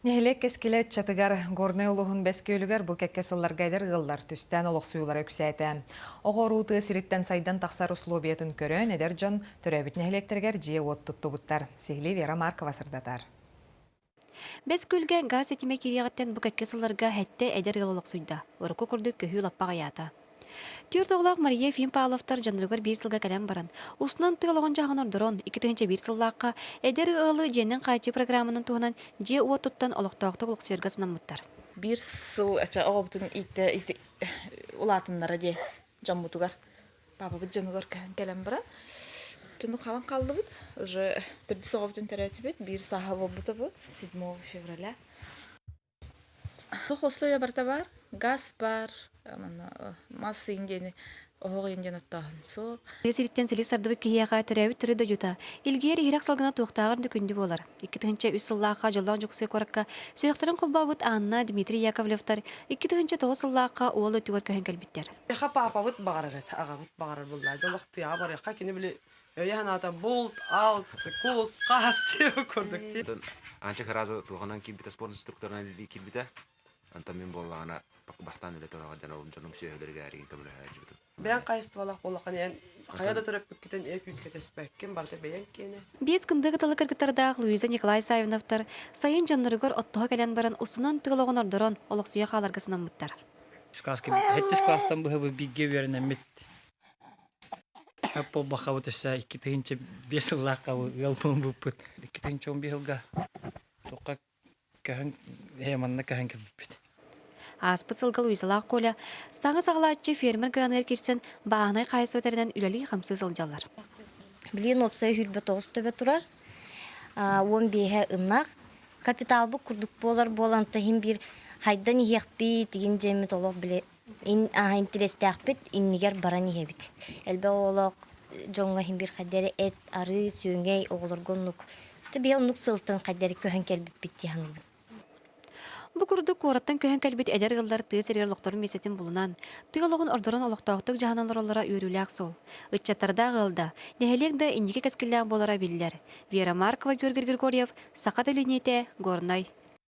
Нэһилиэк кэскилэ ыччатыгар Горнай улууһун Бэс Күөлүгэр бу кэккэ сылларга эдэр ыаллар түстээн олохсуйуулара үксээтэ. Оҕо уруу тыа сириттэн сайдан тахсар условиятын көрөн, эдэр дьон төрөөбүт нэһилиэктэригэр дьиэ-уот туттубуттар. Сиһилии Вера Маркова сырдатар. Бэс Күөлгэ гаас ситимэ киириэҕиттэн бу кэккэ сылларга сэттэ эдэр ыал олохсуйда. Урукку курдук көһүү лаппа аҕыйаата. Түөрт оҕолоох Мария Ефим Павловтар дьонноругар биир сылга кэлэн баран, устунан тыал оҕон дьаһаҕын ордорон, 2001 сыллаахха эдэр ыалы дьиэнэн хааччыы программанан туһанан дьиэ-уот туттан олохтоохтук олохсуйарга санаммыттар. Биир сыл оҕобутун ииттэ улаатыннара диye дьоммутугар папабыт дьонугар кэлэн баран туну халан хааллыбыт, уже төрдүс оҕобутун төрөөтүбүт, биир сааһа буолбута бу 7 февраля. Условия барыта баар, газ баар, мас индиэни, оһох индиэн оттооһун суох. Тыа сириттэн силис сардыбыт киһиэхэ төрөөбүт төрүт дойдута илгийэр иһирэх салгына туохтааҕар да күндү буолар. 2003 сыллаахха дьоллоох Дьокуускай куоракка сүрэхтэрин холбообут Анна, Дмитрий Яковлевтар 2009 сыллаахха уол өттүгэр көһөн кэлбиттэр. Эха паапабыт баҕарар этэ, аҕабыт баҕарар буллаа. Олох тыаҕа барыахха кини били өйө санаата булт, алт, кус, хаас диэбит курдук. Анча сразу туоханан киирбитэ, спорт инструкторынан киирбитэ. Онтон мин буоллаҕына бастаан үлэтэ дьон ол дьонум сүөһүлэригэр эригин көмөлөһөөччүбүтүм. Бэйэҥ хайыстыбалаах буоллаххына эн хайа да төрөппүккүтэн ээ күүткэтэспэккин барыта бэйэҥ киэнэ. Биэс кындык ытылы кыргыттардаах Луиза Николай Савиновтар сайын дьонноругар оттоһо кэлэн баран устунан тыал оҕон ордорон олохсуйа хааларга санаммыттар. Сэттис класстан быһабы бииргэ үөрэнэммит Хөп буолбаххабыт өссө 2005 сыллаахха ыал буолбуппут. 2011 сылга туохха көһөн манна көһөн кэлбиппит. Ааспыт сылга Луизалаах Коля саҥа саҕалааччы фермер граныгар киирсэн бааһынай хаһаайыстыба тэринэн үлэлии-хамсыы сылдьаллар. Билигин уопсай 29 төбө турар. 15-э ынах. Капиталбыт курдук буолар буолан, то иһин биир хайдан иһиэхпит, тигин дьиэммит олох били интириэстээхпит, иннигэр баран иһэбит. Элбэх оҕолоох дьоҥҥо иһин биир хайдары эт, арыы, сүөҥэй оҕолорго оннук биһи оннук сылтан хайдары көһөн кэлбиппит дии саныыбын. Бу курдук куораттан көһөн кэлбит эдэр ыаллар тыа сиригэр олохторун миэстэтин булунан, тыа олоҕун ордорон олохтоохтук дьаһанан олороллоро үөрүүлээх суол. Ыччаттардаах ыал да, нэһилиэк да инники кэскиллээх буолара биллэр. Вера Маркова, Георгий Григорьев, Саха телевидениетэ, Горнай.